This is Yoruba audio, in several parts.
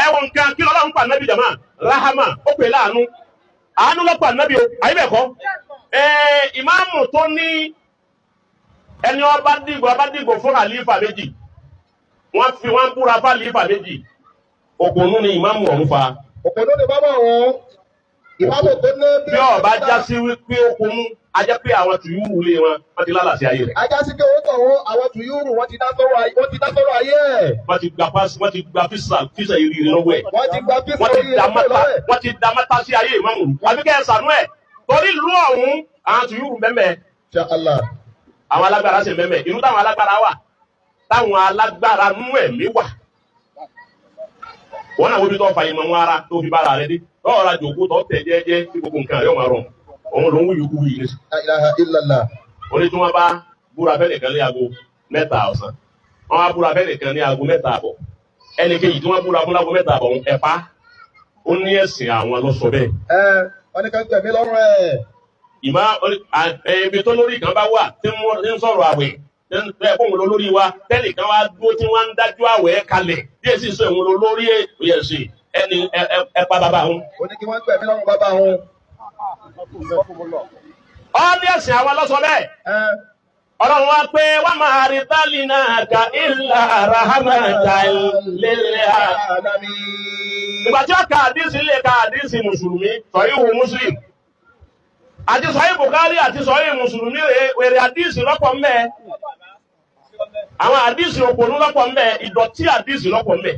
Ẹwọn nǹkan kí lọ́lọ́run pa nábì jàmá, rahama, ó pè láàánú, àánú lọ́pàá nábì o, àyè bẹ́ẹ̀ kọ́? Ìmáàmù tó ní ẹni ọba dìgbò fún àlífà méjì, wọ́n fi wọ́n búra fún àlífà méjì, òpònú ni ìmáàmù ọ̀hún fa. Òpònú ni bàbá wọn. Ìmáàmù tó ní Bí ọba já sí wípé ó kunú, a jẹ́ pé àwọn tùyúrù lé wọn, wọ́n ti lálàsí ayé rẹ̀. Ajá sí pé owó tọ̀hún, àwọn tùyúrù, wọ́n ti dá sọ́rọ̀ ayé, wọ́n ti dá sọ́rọ̀ ayé ẹ̀. Wọ́n ti gba pásí, wọ́n ti gba físà físà ìrírí lọ́wọ́ ẹ̀. Wọ́n ti gba físà Wọ́n ti oríire da lọ́wọ́ mọ́ta ẹ̀. Wọ́n ti da mọ́ta sí ayé ìmáàmù, àbí kẹ́ ẹ sànú ẹ̀, torí ìlú ọ̀hún, àwọn tùyúrù mẹ́mẹ́. Insha Allah. Àwọn alágbára sì mẹ́mẹ́. Ìlú táwọn alágbára wà, táwọn alágbára nú ẹ̀mí wà, wọ́n náà wọ́n tó fa ìmọ̀ wọn ara tó fi bára rẹ dé tọ́ọ̀rọ̀ àjòkó tó tẹ̀ jẹ́jẹ́ tí gbogbo nǹkan yóò máa rọrùn, òun ló ń wúyù kú yìí nísìnyí. La ilaha illallah. Oní tí wọ́n bá búra fẹ́ nìkan ní aago 3 ọ̀sán, wọ́n wá búra fẹ́ nìkan ní aago 3:30, ẹnì kejì tí wọ́n búra fún láago 3:30 ẹ̀pá, ó ní ẹ̀sìn àwọn ló sọ bẹ́ẹ̀. Ẹ wọ́n ní ká gbẹ̀mí lọ́rùn ẹ̀. Ìmọ̀ ibi tó lórí kan bá wà tí wọ́n ń sọ̀rọ̀ àwẹ̀ tí ń bẹ́ẹ̀ kóhun lọ lórí wa, tẹ́nìkan wá dúró tí wọ́n ń dájú àwẹ̀ kalẹ̀ bí èsì sọ ìwọ̀n lọ lórí ẹ̀sìn ẹni ẹ pa bàbá wọn. Ó ní kí wọ́n gbẹ̀mí lọ́rùn bàbá wọn. Ọ ní ẹ̀sìn àwọn ló sọ bẹ́ẹ̀. Ẹ Ọlọ́run wá pé wọ́n máa rí tálínà ka illa rahmatan lil alamin. Ìgbà tí ó ka àdísì lè ka àdísì mùsùlùmí, sọ̀híhù Muslim àti sọ̀hí Bukhari àti sọ̀hí mùsùlùmí, wèrè àdísì lọ́pọ̀ mbẹ́, àwọn àdísì òpònú lọ́pọ̀ mbẹ́, ìdọ̀tí àdísì lọ́pọ̀ mbẹ́.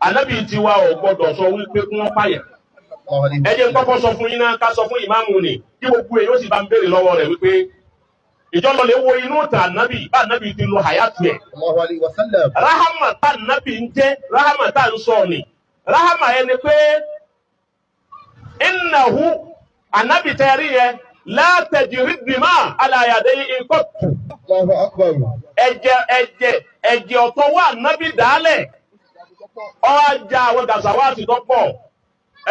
Ànábì tiwa ò gbọdọ̀ sọ wípé kí wọ́n pààyàn. Ẹ jẹ́ n kọ́kọ́ sọ fún yín náà, ká sọ fún ìmáàmù ni kí gbogbo èyí ó sì bá ń béèrè lọ́wọ́ rẹ̀ wípé ìjọ lọ lè wo inú ìtàn ànábì bá ànábì ti lo hayatu ẹ̀. Allahu alayhi wa sallam. Rahama tá ànábì ń jẹ́, rahama tá ń sọ ni, rahama yẹn ni pé innahu, ànábì tẹ́rí yẹn, la tajri dima ala yadayhi qattu. Allahu akbar. Ẹ̀jẹ̀ ọ̀tọ̀ wà ànábì dálẹ̀, ó wá ja àwọn gàṣàwátì tó pọ̀.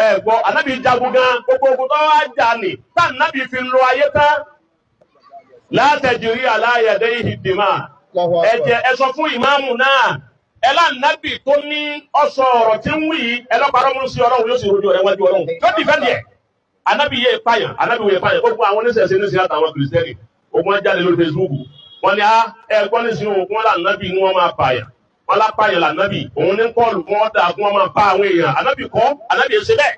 Ẹ gbọ́, ànábì jagun gan, gbogbo ogun tó wá jà ní tá ànábì fi lo ayé tán, la tajri ala yadayhi dima. Allahu akbar. Ẹ̀jẹ̀, ẹ sọ fún ìmáàmù náà, ẹ lánàbì tó ní ọsọ ọ̀rọ̀ tí ń wí yìí, ẹ lọ́pàá mú sí Ọlọ́run, yóò sì rojú rẹ̀ wájú Ọlọ́run tó dìfẹ́ díẹ̀. Ànábì yé pààyàn, ànábì wòye pààyàn. Gbogbo àwọn oníṣẹ̀ṣe ní àtàwọn kìrìsìtẹ́nì ogun wọn jáde lórí Facebook, wọn ni ẹ gbọ́ ní sinú wọn lànàbì ni wọ́n máa pààyàn, wọn lápààyàn lànàbì, òun ní kọ́ọ̀lù fún wọn dà kí wọ́n máa pa àwọn èèyàn. Ànábì kọ́, ànábì èsè bẹ́ẹ̀.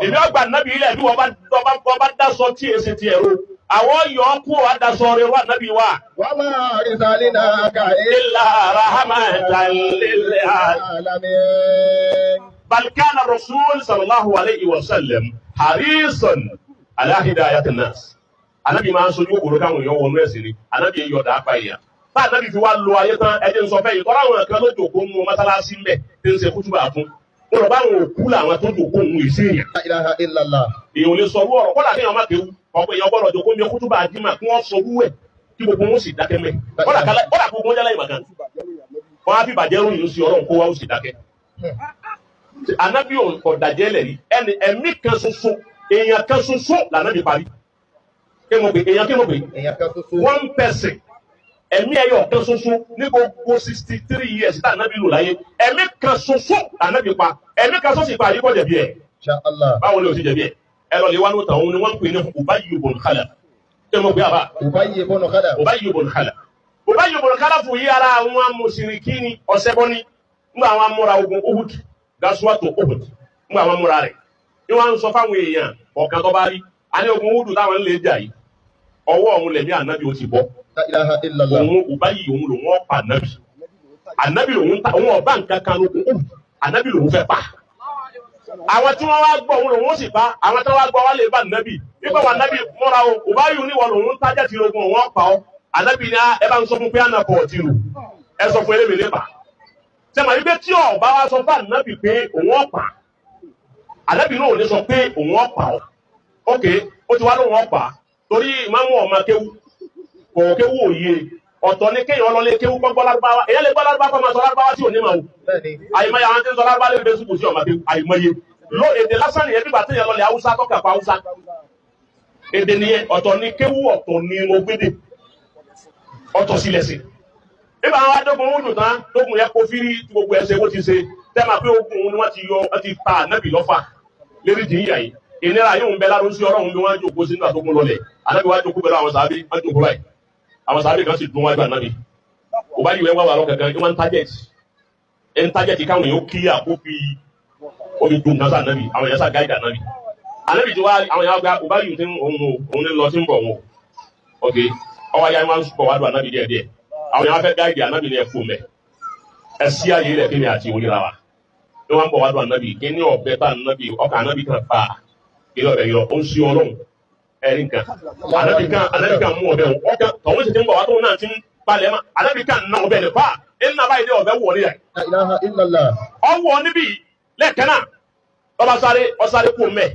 Èmi ọgbà ànábì ilẹ̀ bí wọ́n bá dasọ tí èsì tiẹ̀ ro, àwọn yọ ọ́ kú àdasọ rẹ̀ wà ànábì wa. Wa ma arsalnaka illa rahmatan lil alamin. بل كان الرسول صلى الله عليه وسلم حريصا على هداية الناس. Ànábì máa ń sojú kòkòrò káwọn èèyàn wọnú ẹ̀sìn ni. Ànábì yọ dàá pa èèyàn. Tá ànábì fi wá lo ayé tán, ẹjẹ ń sọ fẹ́ yìí tọ́lá àwọn kan ló jòkó nínú mọ́sálásí ńbẹ̀ tí ń ṣe kútùbà fún. Mo rọ̀ báwọn òkú làwọn tó jòkó òun ìsí èèyàn. La ilaha illallah. Èèyàn ò lè sọ orú ọ̀rọ̀ kọ́lá kéèyàn má kéwú. Ọ̀pọ̀ èèyàn gbọ́dọ̀ jòkó mi kútùbà jímà kí wọ́n sọ orú ẹ̀ kí gbogbo wọn sì dákẹ́ mẹ́. Kọ́lá gbogbo wọn jẹ́ láyé màkàn. Wọ́n á fi bàjẹ́ ròyìn sí Ọlọ́run kó wá ó sì dákẹ́. Anabi ọ̀dàjẹ́ lẹ̀ rí ẹni ẹ̀mí kan ṣoṣo, èèyàn kan ṣoṣo lànàbí parí. Kí mo pè èèyàn? Kí mo pè? Èèyàn kan ṣoṣo. One person, ẹ̀mí ẹyọ kan ṣoṣo ní gbogbo 63 years tá ànábì lò láyé, ẹ̀mí kan ṣoṣo lànàbí pa. Ẹ̀mí kan ṣoṣo ìpa àyíkọ́ jẹ̀bi ẹ̀. Insha Allah. Báwo ni o ti jẹ̀bi ẹ̀? Ẹ lọ lè wá ní òtàn, òun ni wọ́n ń pè ní Ubayy ibn Khalaf. Kí mo pè àbá? Ubayy ibn Khalaf. Ubayy ibn Khalaf. Ubayy ibn Khalaf fún yí ara àwọn mùsùlùmí ni ọ̀sẹ̀ bọ́ ní nígbà àwọn amúra ogun Uhud, gasuwatu Uhud, nígbà àwọn amúra rẹ̀ ní wọ́n ń sọ fáwọn èèyàn ọ̀kan tó bá rí a ní ogun Uhud táwọn ń lè jà yìí, ọwọ́ òun lẹ̀mí ànábì ó ti bọ́. La ilaha illallah. Òun Ubayy, òun lòun ọ̀pá ànábì, ànábì lòun ta, òun ọ̀bá nǹkan kan lókun Uhud, ànábì lòun fẹ́ pa. Àwọn tí wọ́n wá gbọ́, òun lòun ó sì pa. Àwọn tí wọ́n wá gbọ́ wá lè bá ànábì nígbà wà, ànábì múra o, Ubayy níwọ̀ lòun tájà ti rogun, òun ọ̀pá ọ. Ànábì ní ẹ bá ń sọ fún pé àná kọ̀ ọ̀tí rù, ẹ sọ fún elémi nípa sẹ́mi àbí pé tí ọba wa sọ fún ànábì pé òun ọ̀pá, ànábì náà ò ní sọ pé òun ọ̀pá ọ. Ok, ó ti wá lóun ọ̀pá torí ìmáàmù ọ̀ma kéwú kò kéwú òye. Ọ̀tọ̀ ní kéèyàn lọ lé kéwú gbọ́ lárúbáwá. Èyàn lè gbọ́ lárúbáwá kọ́ máa sọ lárúbáwá tí ò ní máa wò. Àyìnbáyé àwọn tí ń sọ lárúbáwá lè Facebook sí ọ̀ma kéwú àyìnbáyé ló èdè lásán nìyẹn, bí bàtí yẹn lọ lé haúsá tọ́ka pa haúsá èdè nìyẹn. Ọ̀tọ̀ ní kéwú, ọ̀tọ̀ ní mo gbédè, ọ̀tọ̀ sílẹ̀ sí. Nígbà àwọn adógun wúdù tán, tógun yẹ kó fírí tí gbogbo ẹsẹ̀ wo ti ṣe. Tẹ́lẹ̀ pé ogun òun ni wọ́n ti yọ, wọ́n ti pa ànábì lọ́fà lérí jìnyà yìí. Ìnira yóò ń bẹ lárú sí Ọlọ́run bí wọ́n jókòó sínú àtòkùn lọlẹ̀. Ànábì wá jókòó pẹ̀lú àwọn sàábí, wọ́n jókòó báyìí. Àwọn sàábí kan sì dún wájú ànábì. Kò bá yìí wá wà lọ kankan, wọ́n ń target. Ẹ̀ ń target káwọn èèyàn kílíà kó fi omi dùn kan sí ànábì. Àwọn èèyàn sá guide ànábì. Ànábì ti wá àwọn èèyàn gba kò bá yìí tí òun òun ní lọ sí ń bọ̀ òun o. Ok, ọwọ́ ayé wọn bọ̀ wá dùn ànábì díẹ̀ díẹ̀. Àwọn èèyàn fẹ́ guide ànábì ní ẹ̀fọ́ mẹ́. Ẹ sí àyè rẹ̀ kí ni àti òríra wa. Ní wọ́n bọ̀ wá dùn ànábì, kí ní ọ̀bẹ tá ànábì, ọkà ànábì kan pa kí ní ọ̀bẹ yọ, ó ń sí Ọlọ́run. Ẹ̀rí nǹkan. Ànábì kan mú ọ̀bẹ wọn. Ọkàn tọ̀hún sì ti ń bọ̀ wá tóun náà ti ń palẹ̀ mọ́. Ànábì kan ná ọ̀bẹ ní pa. Ẹ̀ ń nàbáyé dé ọ̀bẹ wọ̀ níyà. La ilaha illallah. Ọwọ́ níbí lẹ́ẹ̀kan náà. Ọba sáré, ọsáré kú mẹ́.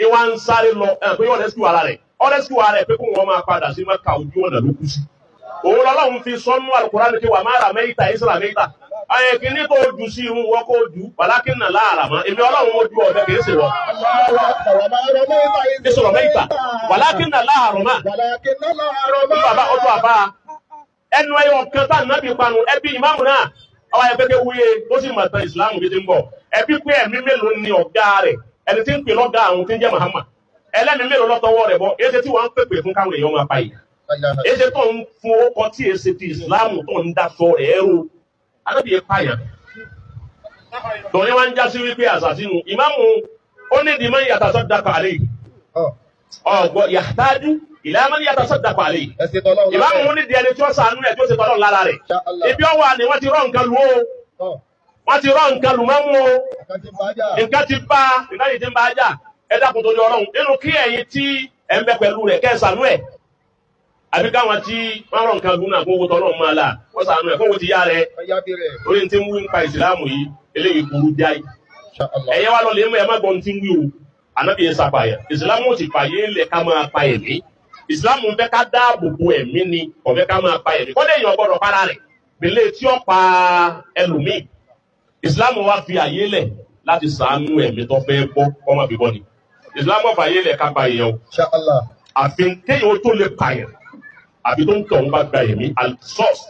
Ìwà ń sáré lọ, ẹ̀ pé yóò rescue ara rẹ̀. Ó rescue ara rẹ̀ pé kó wọn máa padà sí Mákà, ojú ọ̀nà ló kú sí. Òun lọ́lọ́run fi sọ́nú Al-Qur'an kí wà má rà mẹ́ta ìsìlá mẹ́ta. Ayé kìíní tó jù sí irun wọ́n kó jù, walakinna láàrà mọ́. Èmi Ọlọ́run mo ju ọ̀bẹ kìí ṣe wọ́. Allahu akbar. Wa ma ramaita idh Ìsọ̀rọ̀ mẹ́ta, walakinna láàrọ̀ mọ́. Walakinna Allaha rama. Bàbá ọdún àbá ẹnu ẹyọ kan tá nàbí panu ẹbí ìmáàmù náà ọwọ́ ayẹ pẹ́kẹ́ wúye tó sì mọ̀ tán ìsìláàmù bí ti ń bọ̀. Ẹbí pé ẹ̀mí mélòó ni ọ̀gá rẹ̀, ẹni tí ń pè lọ́gá àwọn tí ń jẹ́ Muhammad, ẹlẹ́ni mélòó lọ́tọwọ́ rẹ̀ bọ́? Èsì tí wọ́n ń pèpè fún káwọn èèyàn máa pa yìí, La ilaha. Èsì tó ń fún ọkọ tí èsì ti ìsìláàmù tó ń daṣọ rẹ̀ ẹ̀rọ alábìyẹ pààyàn tòun wá ń já sí wípé àṣà sínú ìmáàmù ó ní ìdí máa ń yàtọ̀ sọ́dà àlẹ́ yìí ọ̀gbọ́ yàtájú ìlànà yàtọ̀ sọ́dà àlẹ́ yìí. Ẹ̀sìn tọ́lọ́run. Ìmáàmù ní di ẹni tí ó sànú ẹ̀ tí ó ṣe tọ́lọ́ lára rẹ̀. Insha Allah. Ibi ọwọ́ ni wọ́n ti rọ́ nǹkan lù ó. Wọ́n ti rọ́ nǹkan lù mọ́mú o. Nǹkan ti bá jà. Nǹkan ti bá, nǹkan yìí ti ń bá a jà. Ẹ dákun tó ní Ọlọ́run nínú kí ẹ̀yin tí ẹ̀ ń bẹ pẹ̀lú rẹ̀ kẹ́ ẹ sànú ẹ̀. Àbí káwọn tí wọ́n rọ̀ nǹkan lù náà kó owó tọ́lọ́ máa là wọ́n sànú ẹ̀ kó owó ti yá rẹ̀. Ọ̀yá bí rẹ̀. Orí ti ń wí nípa ìsìlámù yìí, eléyìí burú jáì. Insha Allah. Ẹ̀yẹ wa lọ lè mú ẹ má gbọ́n tí ń wí o. Ànábì yẹn sàpàyà, ìsìlámù ò sì fàyè lẹ̀ ká máa pa ẹ̀mí. Ìsìlámù ń fẹ́ ká dáàbò bo ẹ̀mí ni, kò fẹ́ ká máa pa ẹ̀mí. Kọ́dé èèyàn gbọ́dọ̀ para rẹ̀ gbélé tí ó pa ẹlòmíì. Ìsìlámù wa fi àyè lẹ̀ láti sàánú ẹ̀mí tó fẹ́ bọ́ kọ́ má fi bọ́ ni. Ìsìlámù fàyè lẹ̀ ká pa èèyàn o. Insha Allah. Àfi kéèyàn tó lè pààyàn àbí tó ń tọ̀ ń bá gba ẹ̀mí al-source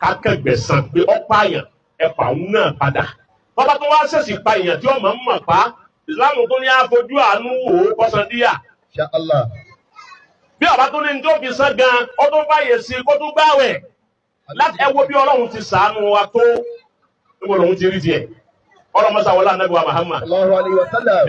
kákẹ́gbẹ̀sán pé ó pààyàn, ẹ̀pà òun náà padà. Bọ́bá tó wá ṣèṣì pa èèyàn tí ọmọ ń mọ̀ pa, ìsìlámù tó ní àfojú àánú wò ó kọ́sán díyà. Insha Allah. Bí ọba tó ní tó fi sán gan, ó tún fàyè sí kó tún gbáwẹ̀ láti ẹ wo bí Ọlọ́run ti sàánú wa tó, níbo lòun ti rí tiẹ̀. Ọlọ́mọsá wọlé anábìwá Muhammad. Allahu alayhi wa sallam.